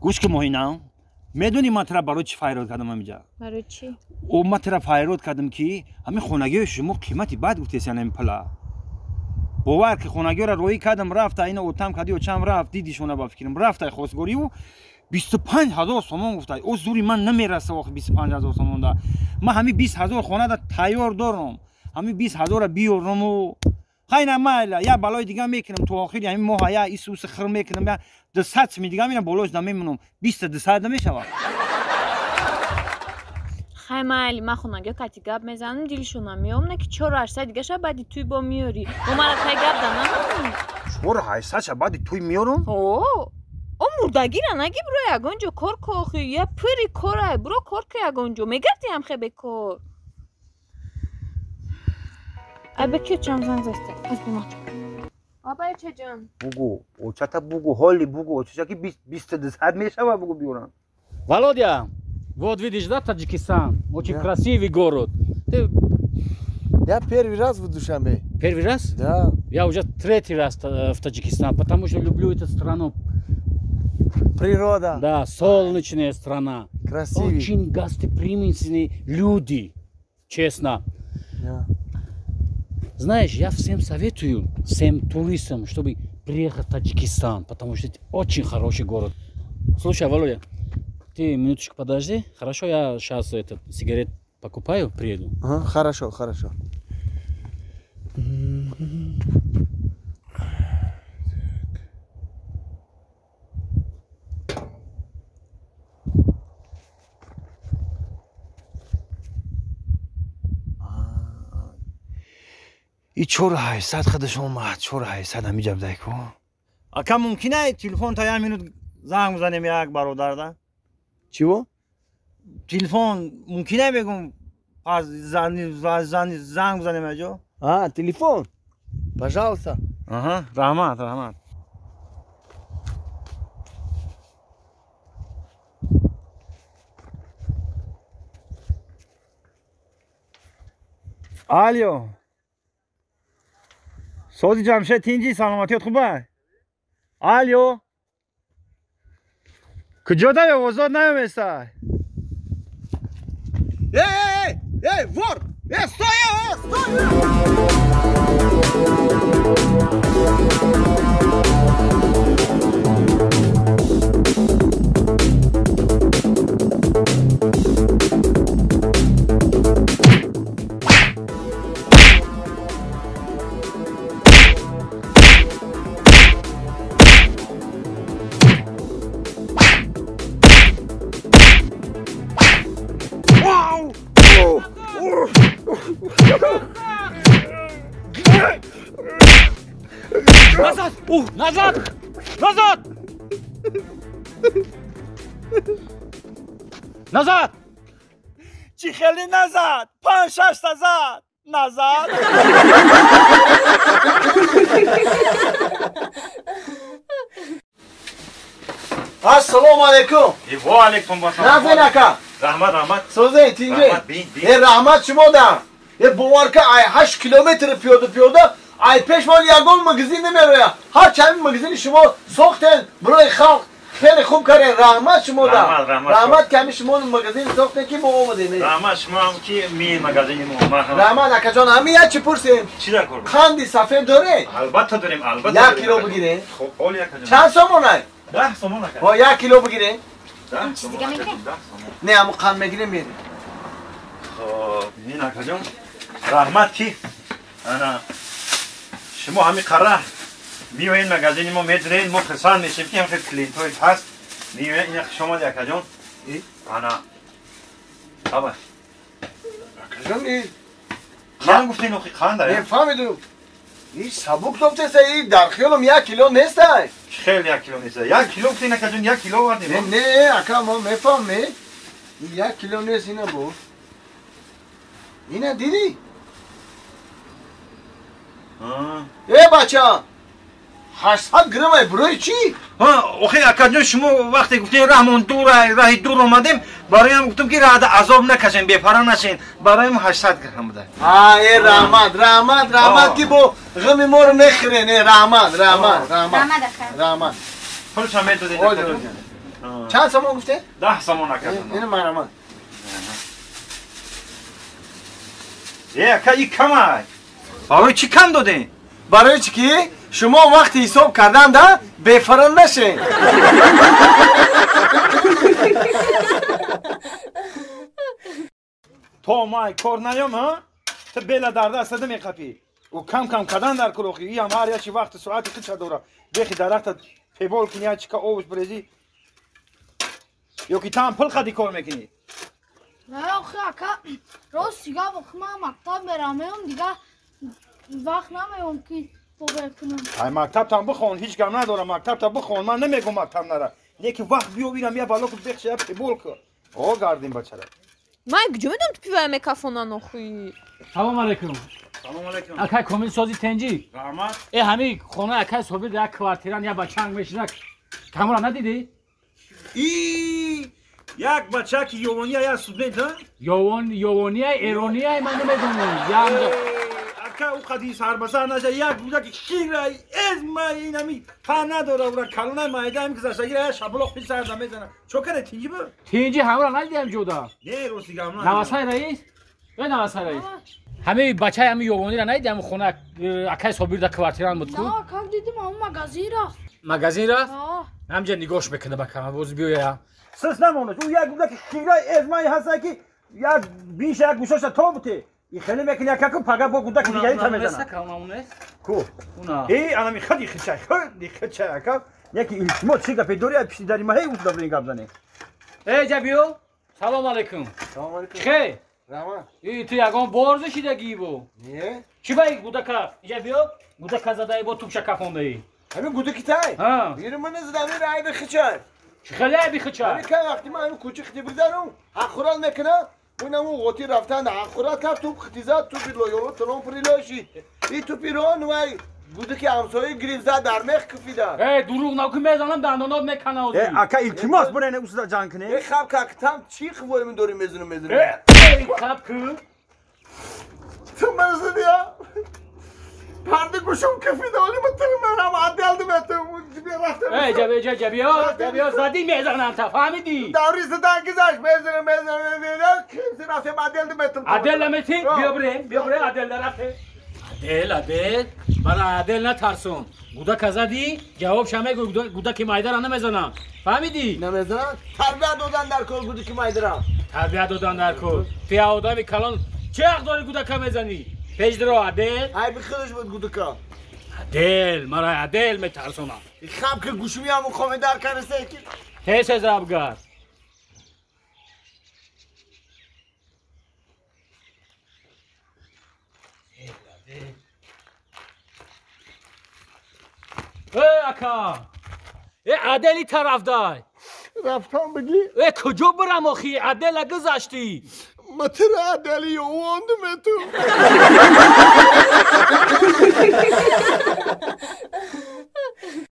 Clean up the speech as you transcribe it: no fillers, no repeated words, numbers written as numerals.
Гӯш ки моҳинам, медонӣ ман тара барои чӣ файрод кардам ҳамиҷа? Барои чӣ? О, ман тара файрод кардам ки ҳамин хонагиҳои шумо қимати бад гуфтесян ҳамин пала. Бовар ки хонагиҳоро роҳӣ кардам, рафта ина отам кади очам рафт, дидишона ба фикрам, рафта хостгориву 25 000 сомон гуфта. О, зури ман намераса охи 25 000 сомон да. Ман ҳамин 20 000 хонада тайёр дорам. Ҳамин 20 000-ро биёрам. Хайна майла, я балои дига мекунам то охири ҳамин моҳа, я исуси хир мекунам, я 200 сми дига мина болош намемонам. 20 200 намешавад. Хай майли, ман хонагиҳо кати гап мезанам, дилшона меом, на ки 4800 дигаша баъди туй бо меёрӣ. Бо мара тай гап да намонӣ. 4800 ша баъди туй меёрам? О, о мурдагира наги биро ягон ҷо кор ко охи, я пири корай, биро кор ка ягон ҷо. Мегарди ҳам хе бекор. Ай ба ки чам занг заста? Аз бимоча. Абай чаҷон. Бугу, очата бугу, ҳоли бугу, очача ки 20 200 мешава бугу биёрам. Володя, вот видишь, да, Таджикистан? Очень красивый город. Ты... Я первый раз в Душанбе. Первый раз? Да. Я уже третий раз в Таджикистан, потому что люблю эту страну. Природа. Да, солнечная страна. Красивый. Очень гостеприимные люди, честно. Да. Знаешь, я всем советую, всем туристам, чтобы приехать в Таджикистан, потому что это очень хороший город. Слушай, Володя, ты минуточку подожди, хорошо? Я сейчас этот сигарет покупаю, приеду. Ага, хорошо, хорошо. И 4800 худаш омад, 4800 ҳамиҷа будай ку. Ака мумкин ай телефон та як минут занг бизанем як бародарда? Чего? Телефон мумкин ай бегум пас занг бизанем аҷо? А, телефон? Пожалуйста. Аҳа, раҳмат, раҳмат. Алло. Сози Ҷамшед тинҷи, саломатиёт хубай? Алло. Куҷо дай овозот наёместай? Эй, эй, эй, вор! Эй, стой, эй, стой! Назад! Назад! Назад! Назад! Чӣ хеле назад? 5-6 назад! Назад! Ассалому алайкум! Ва алайкум ассалом! Назин ака! Раҳмат, раҳмат! Созен, тинҷе! Э, раҳмат шумо да! Э, бовар ка, ай 8 километр пиёда-пиёда ай пеш ман ягон магазин намероя. Ҳар чанд магазини шумо сохтен барои халқ хеле хуб карден. Раҳмат шумо да. Раҳмат ки ҳамин шумо магазин сохтен ки мо омадем. Раҳмат шумо ҳам ки ми магазини мо. Раҳмат акаҷон, ҳамин як чӣ пурсем? Чӣ дар кор? Қанди сафед доред? Албатта дорем, албатта. 1 кило бигирем. Хуб, ҳол акаҷон. Чанд сомонай? 10 сомон ака. Ҳо, 1 кило бигирем. 10 сомон. Не, ҳамон қанд мегирем мерем. Хоб, ин акаҷон, раҳмат ки ана шумо ҳамин қара миёед магазини мо медиред, мо хурсанд мешем ки ҳамхел клиентҳои ҳаст миёед. Ина хуш омадед акаҷон. Ана аба акаҷон, қанд гуфтен охи қанд не фаҳмидум. И сабук тофтеса, и дар хиёлам 1 кило нестай. Хеле 1 кило неста. 1 кило гуфтен акаҷон, 1 кило овардем. Не, ака, мо мефаҳмем. 1 кило нест, ина бо. Ина дидӣ? Э, бача, 800 грамм барои чӣ? Охи акаҷон, шумо вақте гуфтем раҳмон дур, раҳи дур омадем, бароям гуфтем ки раҳда азоб накашем, бепара нашем, бароям 800 грамм буда. Э, раҳмат, раҳмат, раҳмат ки бо ғами моро мехӯрен. Э, раҳмат, раҳмат, раҳмат, раҳмат. Пулша медодед акаҷон. Чанд сомон гуфте? 10 сомон ака. Ин марама. Э, ака и камай. Барои чӣ кам додем? Барои чӣ ки шумо вақти ҳисоб карданда бефарон нашед. То май кор наём, ҳа? Ту бела дар даст меқапӣ. Ӯ кам кам кардан дар кулохи. И ҳам ҳар якчи вақти соати хича дора. Бехи дарахта пебол кунӣ, як чика овош брезӣ. Ё ки там пул қади кор мекунӣ? Не, охи ака, рост дига охи ман мактаб мерам, дига вақт намеём ки бобер кунам. Ай мактабтам бихон, ҳеҷ гап надорам, мактабта бихон, ман намегӯм мактаб нара. Не ки вақт биё бирам, я бало ку бехша, я пебол ку. О гардим бачара. Ман куҷо медонам ту пивая мекафонан охи? Салом алейкум. Салом алейкум. Акай комил сози тенҷи? Раҳмат. Э ҳами хона акай собир як квартиран я бачанг мешинак. Камора надидӣ? И як бача ки ёвония я студент, ҳа? Ёвон ёвония эрония ман намедонам. Я ака ӯ қади сарбаса наша як буда ки хира эз ма инами па надора ура калонай майда ҳам гузаштагира я шаблоқ пис сарда мезана. Чо кара тинҷи бу? Тинҷи ҳамра надидам ҷода. Не рости гап на. Навасай раис? Э навасай раис. Ҳамаи бачаи ҳами ёвонира надидам хона акай собир да квартиран буд ку? На, как дидим, ҳамон магазин рафт. Магазин рафт? Ҳамҷа нигоҳш мекунад ба кама боз биёя. Сис намонад. Ӯ як буда ки хира эз май ҳаста ки як биша як гӯшаша то буте. И хеле мекунӣ акаку пага бо гуда ки дигари та мезанад. Ку? Э, анами хади хичай, хади хичай ака. Яки илтимос чӣ гапе дорӣ пишти дари ма ҳей ӯ дабрин гап занӣ. Э, ҷа биё. Салом алейкум. Салом алейкум. Хе? Раҳмат. И ту ягон борза шидагӣ бо? Не. Чӣ ба гудака? Иҷа биё. Гудака задаи бо тупша кафондаи. Ҳамин гудаки тай? Ҳа. Ири ман задам ин айби хичай. Чӣ хеле айби хичай? Ҳамин кай вақти ман ҳамин кӯчи хити бигзарам, ҳаққурат мекунам. Унаму ғоти рафтан ҳаққурат кард, туп хити зад, тупи лоёло талон прилошид. И тупи рон вай гудаки ҳамсоя гирифт зад дар мех куфида. Э, дурӯғ нагӯ, мезанам дандонот мекана озӣ. Э, ака илтимос бирен усуда ҷанг кунӣ. Э, хаб как там чӣ хвори мин дорӣ мезанам мезанам. Э, хаб ку? Ту ман задӣ, парда гӯшам кафида, оли ман ту манам адел диматам, рафтам. Э, ҷабе, ҷа, ҷа, биё, биё, задӣ мезанам та, фаҳмидӣ? Даври задан гузашт, мезанам, мезанам, мезанам, кимси рафтем адел диматам. Адел наметӣ? Биё бирем, биё бирем, адел рафте. Адел, адел, бара адел натарсон. Гудака задӣ, ҷавобша мегӯй, гудаки майдара намезанам. Фаҳмидӣ? Намезанам? Тарбия додан дар кор гудаки майдара. Тарбия додан дар кор. Ту я одами калон чӣ ҳақ дорӣ гудака мезанӣ? Пеждро адел? Айби худаш буд гудака. Адел, мара адел метарсонам. Хаб ки гӯшми ҳамун хоме дар карисе ки. Тез тез абгар. Э, ака! Э, адели тарафдай! Рафтам бигӣ? Э, куҷо бирам охи? Адела гузаштӣ! Матира адели ёвондум ту.